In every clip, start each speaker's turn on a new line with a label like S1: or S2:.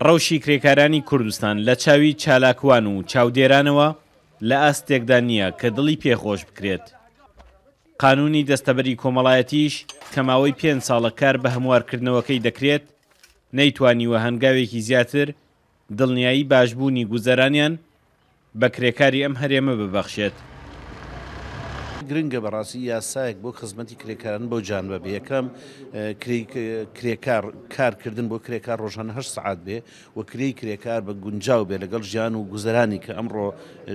S1: ڕەوشی کرێکارانی کوردستان لە چاوی چالاکوان و چاودێرانەوە لە ئاستێکدا نییە کە دڵی پێ خۆش بکرێت. قانوونی دەستەبەری کۆمەڵایەتیش کە ماوەی پێنج ساڵە کار بە هەموارکردنەوەکەی دەکرێت، نەیتوانیوە هەنگاوێکی زیاتر دڵنیایی باشبوونی گوزەرانیان بە کرێکاری ئەم هەرێمە ببەخشێت.
S2: گرنگە بەڕاستی یاسایەک بۆ خزمەتی کرێکاران بەو جانبە بێ یەکەم کرێی کرێکار کارکردن بۆ کرێکار ڕۆژانە هەشت سەعات بێ و کرێی کرێکار بە گونجاو بێ لەگەڵ ژیان و گوزەرانی کە ئەمڕۆ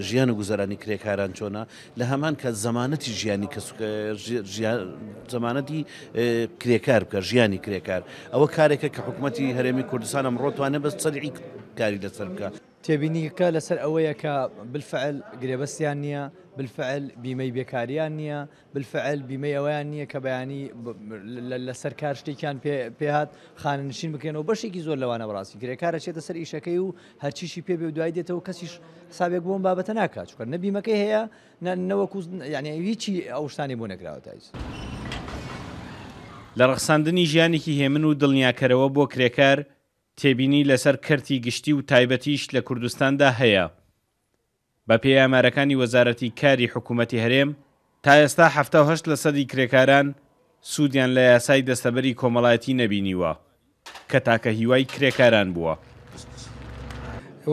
S2: ژیان و گوزەرانی کرێکاران چۆنە لە هەمان کات زەمانەتی ژیانی کەس زەمانەتی کرێکار بکە ژیانی کرێکار ئەوە کارێکە کە حکوومەتی هەرێمی کوردستان ئەمڕۆ توانێت بە سەریعی کاری لەسەر بکە.
S3: تێبینیەکە لەسەر ئەوەیە کە بالفعل گرێبەستیان نییە، بالفعل بیمەی بێکاریان نییە، بالفعل بیمەی ئەوەیان نییە کە بەیانی لەسەر کار شتێکیان پێهات خانەنشین بکرێنەوە بەشێکی زۆر لەوانە بەڕاستی کرێکار ئەچێتە سەر ئیشەکەی و هەرچیشی پێ بێ و دوای دێتەوە کەسیش حسابێک بۆ ئەم بابەتە ناکات چونکە نە بیمەکەی هەیە نە نەوەکو یعنی هیچی ئەو شتانەی بۆ نەکراوە تا ئیستا.
S1: لە ڕەخساندنی ژیانێکی هێمن و دڵنیاکەرەوە بۆ کرێکار تێبینی لەسەر کەرتی گشتی و تایبەتیش لە کوردستاندا هەیە. بەپێی ئامارەکانی وەزارەتی کاری حکوومەتی هەرێم، تا ئێستا 78 لەسەدی کرێکاران سوودیان لە یاسای دەستەبەری کۆمەڵایەتی نەبینیوە، کە تاکە هیوای کرێکاران بووە.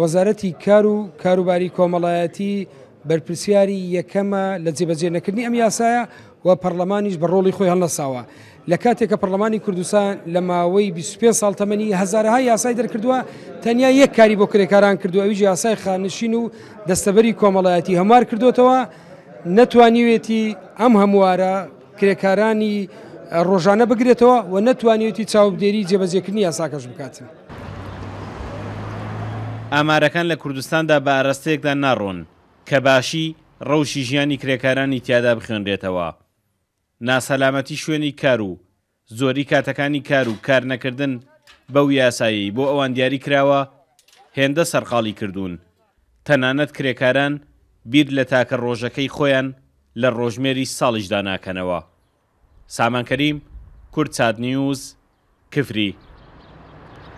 S4: وەزارەتی کار و کاروباری کۆمەڵایەتی بەرپرسیاری یەکەمە لە جێبەجێ نەکردنی ئەم یاسایە و پەڕلەمانیش بە ڕۆڵی خۆی هەڵنەساوە. لە کاتێک کە پەڕلەمانی کوردستان لە ماوەی 25 ساڵ تەمەنی هەزارەها یاسای دەرکردووە، تەنیا یەک کاری بۆ کرێکاران کردووە ئەویش یاسای خانەنشین و دەستەبەری کۆمەڵایەتی هەموار کردۆتەوە، نەتوانیوێتی ئەم هەموارە کرێکارانی ڕۆژانە بگرێتەوە و نەتوانیوێتی چاودێری جێبەجێکردنی یاساکەش بکات.
S1: ئامارەکان لە کوردستاندا بە ئاراستەیەکدا ناڕۆن کە باشی ڕەوشی ژیانی کرێکارانی تیادا بخوێنرێتەوە. ناسەلامەتی شوێنی کار و زۆری کاتەکانی کار و کارنەکردن بەو یاسایەی بۆ ئەوان دیاری کراوە هێندە سەرقاڵی کردوون تەنانەت کرێکاران بیر لە تاکە ڕۆژەکەی خۆیان لە ڕۆژمێری ساڵیشدا ناکەنەوە. سامان کەریم، کوردسات نیوز، کفری.